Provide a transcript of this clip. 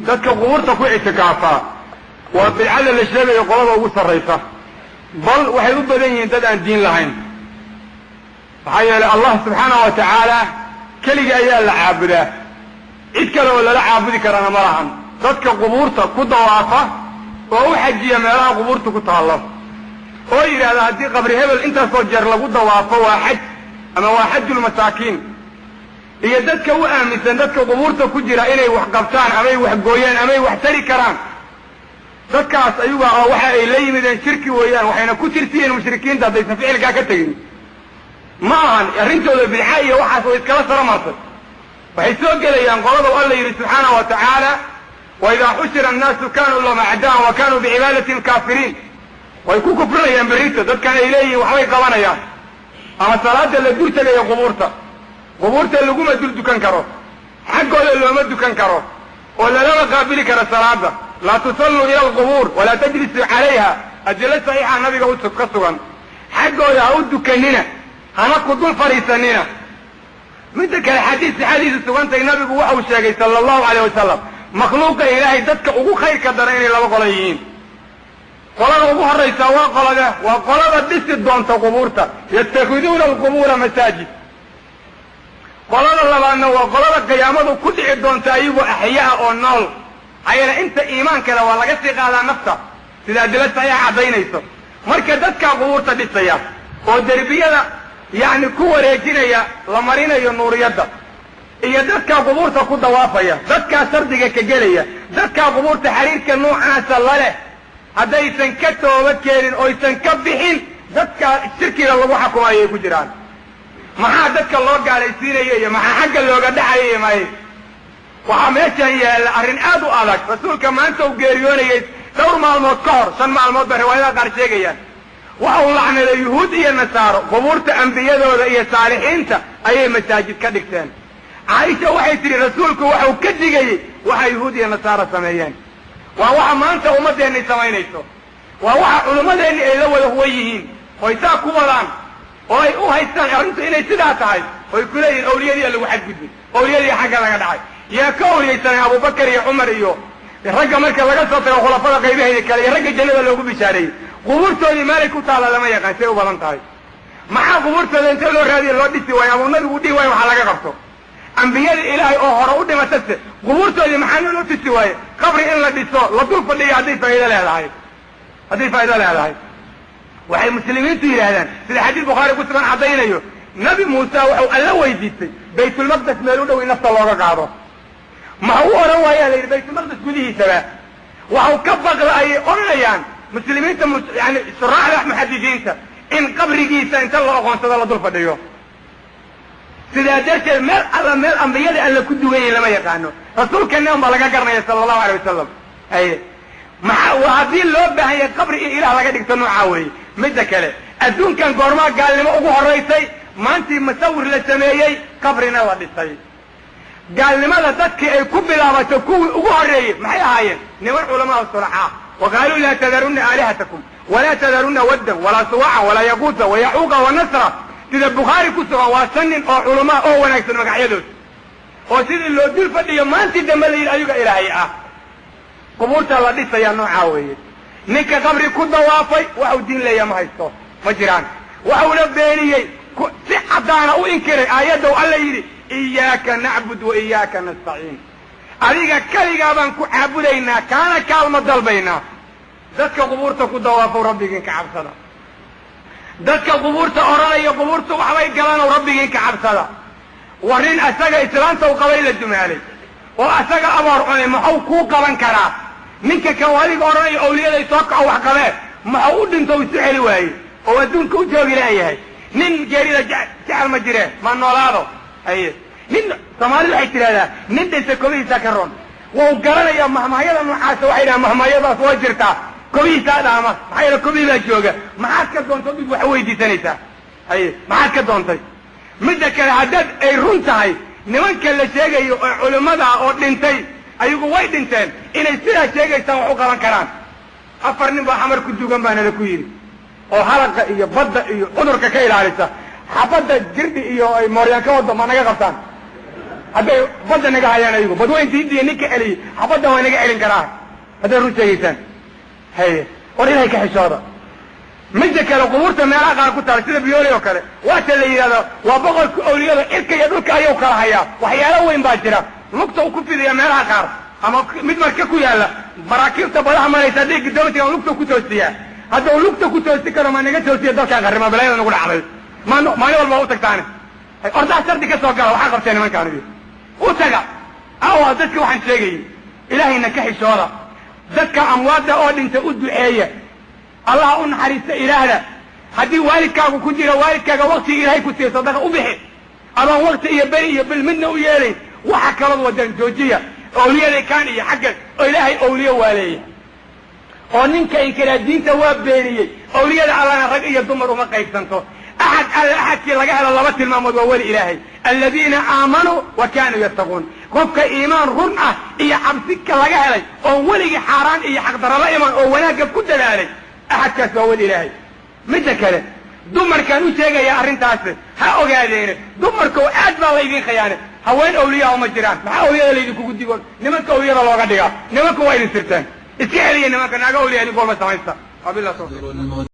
Dadka qubuurta ku ictikaafaa waa bidcada la sheegayo qolada ugu sarraysa, bal waxay u badan yihiin dad aan diin lahayn. Maxaa yeelay, Allah subxaana wa tacaala keliga ayaa la caabudaa, cid kale oo lala caabudi karana ma lahan. Dadka qubuurta ku dawaafa oo u xajiya meelaha qubuurta ku taallo oo yidhahda haddii qabri hebel intaasoo jeer lagu dawaafo waa xaj ama waa xajulmasaakiin, iyo dadka u aaminsan dadka qubuurta ku jira inay wax qabtaan amay wax gooyaan amay wax tari karaan, dadkaas ayaga oo waxa ay la yimideen shirki weeyaan, waxayna ku tirsiyiin mushrikiinta haddaysan ficilkaa ka tegin. Ma ahan arrintooda bidca iyo waxaas way iskala saro martay. Waxay soo gelayaan qolada Alla yidhi subxaana wa tacaala: "Waidaa xushira annaasu kanuu lahum acdaan wa kanuu bicibaadatin kaafiriin." Way ku kufrinayaan berrito dadkan ay leeyihiin waxbay qabanayaan ama salaada la dul tegayo qubuurta. Qubuurta laguma dul dukan karo, xaggooda looma dukan karo oo lalama qaabili karo salaada. "Laa tusalluu ila alqubuur walaa tajlisuu calayha." Adilo saxiixa nabiga u ka sugan. Xaggooda ha u dukanina, hana ku dul fadhiisanina. Midda kale, xadiis sixadiisu sugantay nabigu waxau sheegay sala allahu alayh wasalam makhluuqa Ilaahay dadka ugu khayrka daran inay laba qolo yihiin. Qolada ugu horraysa waa qolada, waa qolada dhisi doonta qubuurta, yatakhiduuna alqubuura masaajid. Qolada labaadna waa qolada qiyaamadu ku dhici doonta ayagoo axyaa oo nool. Maxaa yeele, inta iimaan kale waa laga sii qaadaa nafta, sida adilo saxiixa caddaynayso. Marka dadkaa qubuurta dhisaya oo derbiyada yacni ku wareejinaya la marinayo nuuriyadda, iyo dadkaa qubuurta ku dawaafaya, dadkaa shardiga ka gelaya, dadkaa qubuurta xiriirka noocaasa la leh, haddaysan ka toobad keenin oysan ka bixin, dadkaa shirkiga lagu xukumayo ay ku jiraan. Maxaa dadka loo gaalaysiinaya iyo maxaa xagga looga dhacaya? Iyo may waxaa meeshan yaalla arrin aad u adag. Rasuulka maanta uu geeriyoonayay dhowr maalmood ka hor, 5 maalmood bay riwaayadaha qaar sheegayaan, waxa uu lacnaday yuhuud iyo nasaaro. Qubuurta ambiyadooda iyo saalixiinta ayay masaajid ka dhigteen. Caaisha waxay tidhi rasuulku waxau ka digayey waxa yuhuud iyo nasaaro sameeyeen. Waa waxa maanta ummaddeennay samaynayso, waa waxa culimmadeenni ay la wada huwan yihiin oy saa ku wadaan oo ay u haystaan arrintu inay sidaa tahay, oy ku leeyihin awliyadii lagu xadgudbay, awliyadii xagga laga dhacay. Yaa ka awliyaysanay Abubakar iyo Cumar iyo ragga marka laga soo tago khulafada qaybaheeda kale iyo ragga jannada loogu bishaareeyey? Qubuurtoodii meelay ku taalla lama yaqaan, say u badan tahay. Maxaa qubuurtooda inta loo raadiya loo dhisi waayo ama nabigu dhihi waayo waxaa laga qabto? Ambiyada Ilaahay oo hore u dhimatase qubuurtoodii maxaa loo dhisi waaye? Qabri in la dhiso, la dul fadhiyo, hadday faa'iido leedahay, hadday faa'iido leedahay. Waxay muslimiintu yidhaahdaan, sida xadiis Bukhaari ku sugan caddaynayo, Nabi Muuse wuxuu Alla weydiistay Baytulmaqdes meel u dhow in nafta looga qaado. Maxa u odhan waayaa la yidhi Baytulmaqdes gudihiisaba? Waxau ka baqla, ayay odhanayaan muslimiinta, yani shuraaxda muxadisiinta, in qabrigiisa inta la aqoonsado la dul fadhiyo. Sidaa darteed meel alla meel ambiyada Alla ku dugan yihin lama yaqaano. Rasuulkeena un baa laga garanaya sala allahu alay wasalam. Haye, maxaa haddii loo baahan yahay qabri in ilaah laga dhigto? Noocaa weeye. Midda kale, adduunkan goormaa gaalnimo ugu horraysay? Maantii masawir la sameeyey, qabrina la dhisay. Gaalnimada dadkii ay ku bilaabato kuwii ugu horreeyey maxay ahaayeen? Niman culamaa sulaxaa. Wa qaaluu laa tadarunna aalihatakum walaa tadarunna waddan walaa suwacan walaa yaquusa wayacuuqa wa nasra. Sida Bukhaari ku sugan, waa shan nin oo culamaa oo wanaagsan magacyadood, oo sidii loo dul fadhiyo maantii dambe la yidhi ayuga ilaahay ah. Qubuurta la dhisayaa noocaa weeye. Ninka qabri ku dawaafay waxau diin leeya ma haysto, ma jiraan. Waxauna beeniyey, si caddaana u inkiray aayaddow Alla yidhi: "Iyaaka nacbud wa iyaaka nastaciin." Adiga keligaa baan ku caabudaynaa, kaana kaalmo dalbaynaa. Dadka qubuurta ku dawaafow, rabbigiin ka cabsada. Dadka qubuurta odhanaya qubuurta waxbay galanow, rabbigiin ka cabsada. War nin asaga islaanta u qabay la dumaalay oo asaga aboor cunay maxuu kuu qaban karaa? Ninka kan adiga odhanaya awliyaday soo kaco wax qabee, maxuu u dhinto isu celi waayey oo adduunka u joogi laayahay? Nin geerida jecel ma jiree, ma noolaado. Haye, nin Soomaalidu waxay tidhahdaa nin dhinta kobihiisaa ka roon. Wau garanayaa mahmaahyada noocaasa. Waxay dhahaan mahmaahyadaas waa jirtaa, kobihiisaa dhaama. Maxaa yeele, kobihii baa jooga. Maxaad ka doontay dib wax weydiisanaysaa? Haye, maxaad ka doontay? Midda kale, haddaad ay run tahay nimanka la sheegayo oo culimmada oo dhintay, ayagu way dhinteen, inay sidaa sheegaysaan wax u qaban karaan, afar nin baa Xamar ku dugan baa nala ku yidhi oo halaqa iyo badda iyo cudurka ka ilaalisa. Xabadda jirdhi iyo ay mooryaan ka wado ma naga qabtaan? Hadday badda naga hayaan ayagu badweynta Hindiya ninka celiyey xabadda waa naga celin karaa hadday run sheegaysaan. Haye, war ilahay ka xishooda. Midda kale, qubuurta meelaha qaar ku taala sida Biyooli oo kale, waata la yidhahdo waa boqorka awliyada, cirka iyo dhulka ayuu kala hayaa. Waxyaalo weyn baa jira, lugta uu ku fidiya meelaha qaar ama mid marka ku yaalla maraakiibta badaha maraysa hadday gidoomatiga lugta ku toosiyaa. Haddau lugta ku toosi karo, ma naga toosiya dalkaan qarrima balaayada nagu dhacday? Ma maalin walba u tagtaane ordaa shardi ka soo gala. Waxaa qabteen nimankaan u taga awa dadka waxaan sheegayay. Ilaahayna ka xishooda, dadka amwaadda oo dhinta u duceeya, Allaha u naxariista ilaahda. Haddii waalidkaagu ku jira, waalidkaaga waktiga Ilaahay ku siiya sadaqa u bixi, adoon wakti iyo beri iyo bil midna u yeelayn. Waxa kalood wadaan joojiya, awliyada kaan iyo xagga oo Ilaahay awliye waa leeyahay oo ninka inkiraa diinta waa beeniyey. Awliyada Allana rag iyo dumar uma qaybsanto. Axad alle axadkii laga helo laba tilmaamood waa weli Ilaahay: aladiina aamanuu wa kaanuu yattaquun. Qofka iimaan run ah iyo cabsika laga helay oon weligii xaaraan iyo xaqdarro la iman oo wanaagga ku dadaalay, axadkaas waa weli Ilaahay. Midda kale, dumarkaan u sheegaya arrintaasi ha ogaadeene, dumarkoo aad baa laydin khayaane. Haween awliyaa uma jiraan. Maxaa awliyada laydinkugu digo nimanka awliyada looga dhigaa? Nimanku waa idin sirteen, iska celiya nimanka. Naaga awliya idinku walba samaysta. Wabilah tawfiiq.